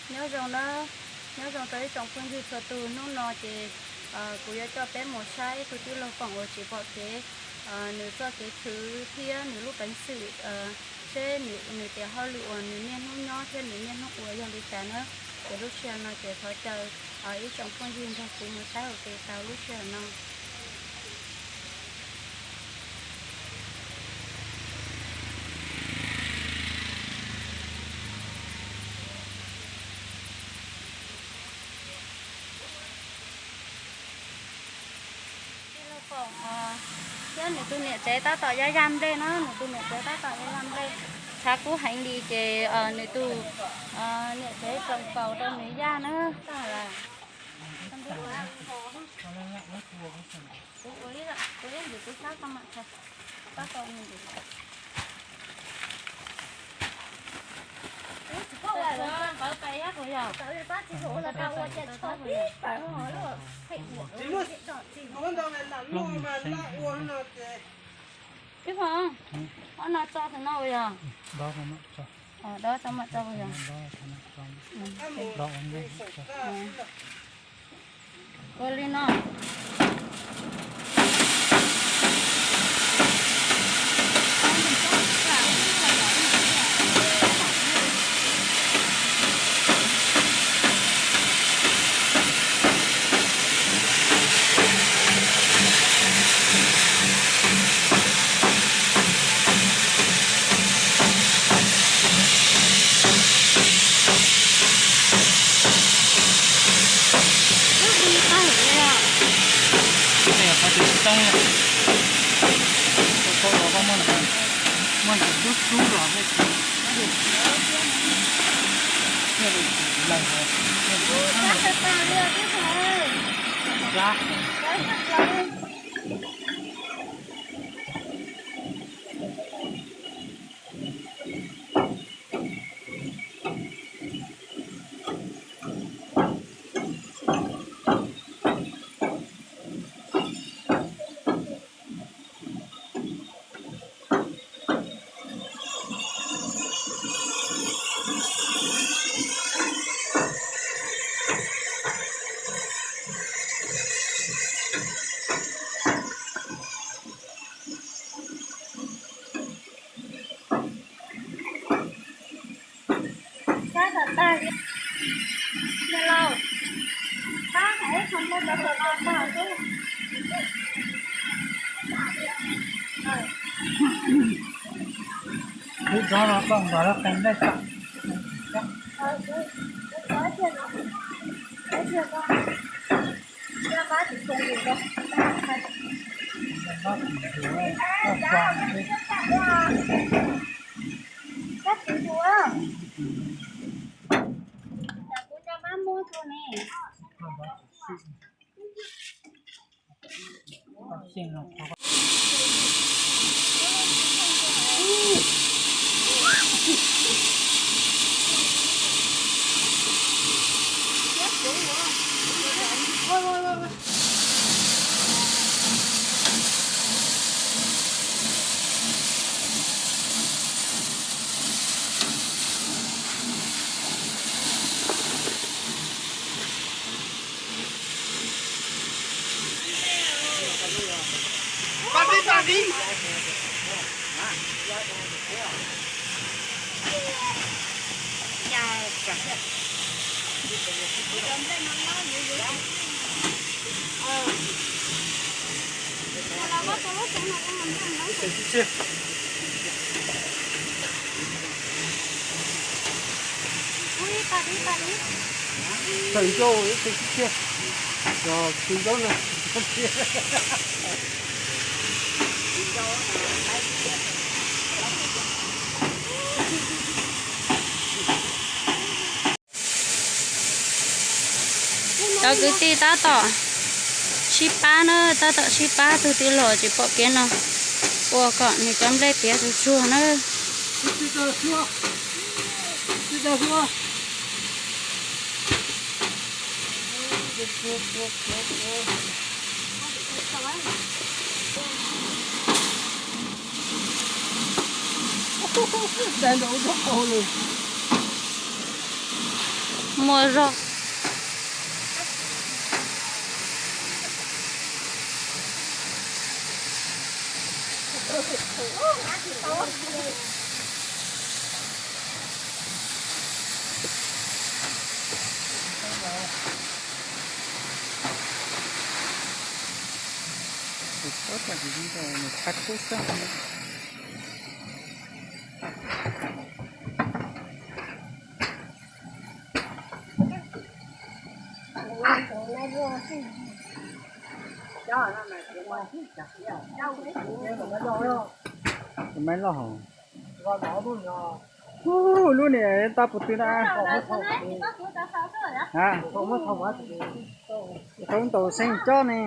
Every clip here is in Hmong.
Nyob zoo na, nyob zoo rau ib tsoom phooj ywg txhua tus. Hnub no ces kuv yuav coj peb mus saib ib tug tij laug foom uas tsis pom kev, nws txoj kev khwv thiab nws lub peev xwm, seb nws tias hauj lwm uas nws niaj hnub nyob thiab nws niaj hnub ua yog li cas na. Ces lub sij hawm no ces thov caw ib tsoom phooj ywg nrog kuv mus saib ua ke tau lub sij hawm no. Tij laug Foom thiab nws tus niam tsev tab tom ya ya nplej na, nws tus niam tsev tab tom ya ya nplej. Tshav kub heev li ces nws tus niam tsev tseem faus rau nws ya na. Tib fo, ob no tso tus no ua yog, dob tso mam tso ua yog. Ua li no. Sab tom tag li. Niam laus, pab hais ib qho nplej rau tus no tag xwb. Wb rov los koj nkaus lub qee nplej tso. Koj txiv tus, kuv cov mab muab tus ne. Tawm ncauj ib tug tib thiaj, tsis ncauj na. Cov kwv tij tab tom sib pab na, tab tom sib pab tus tij laug tsis pom kev no, ua kom nws cov nplej piav tsuag tsuag na. Dai nraum ub txhob qaug lawm. Muaj zog. Tus maiv loj hos. Ub, lub niag tau puv tw na. Thaum ntaus xeeb cob ne.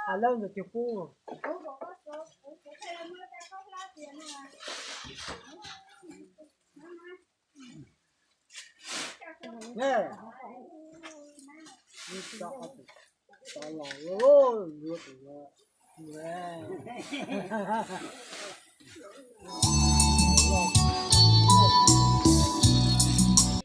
Hais lawv ntawd tus pub.